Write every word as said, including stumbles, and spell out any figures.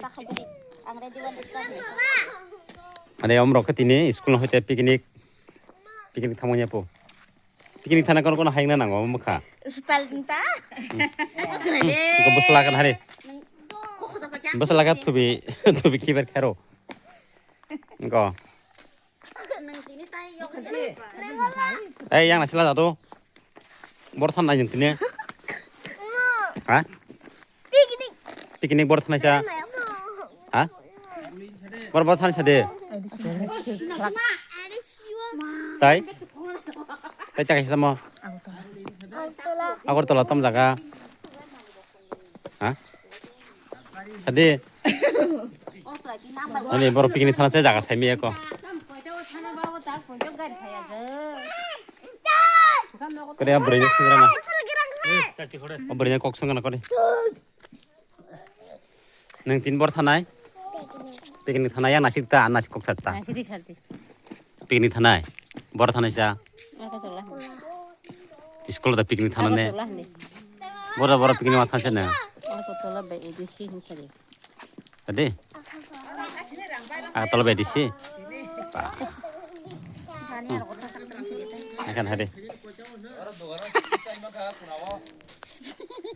Takhai guri. Ang ready one stop ni. Ane omrok khe tini school no hoite picnic. Picnic thangmani apo. Picnic thana kono kono haina nango mukha. Style ta. Ko bosla kan hari. Bosla ka thubi, thubi kiber khero. Ko. Ei, yang nasi lada tu. Bor than nai tini. Ha? Picnic. Picnic bor than sa. Ha? Bor bor than sa de. Tai. Tai tak sa mo. Agartala tom jaga. Ha? Tadi. Ani borok picnic thana se jaga saimi eko. Kore a bwrwi singra na. O bwrwi kok singra na kore. Nang tin bor thanai. Picnic thanai ya nasik ta nasik kok ta. Nasik di salti. Picnic thanai. Bor thanai sa. Agartala. School da picnic thana ne. Agartala ni. Bora bora picnic ma thanse ne. Agartala bai A D C hin sari. Tadi. Agartala bai A D C. Ba. Akan hari.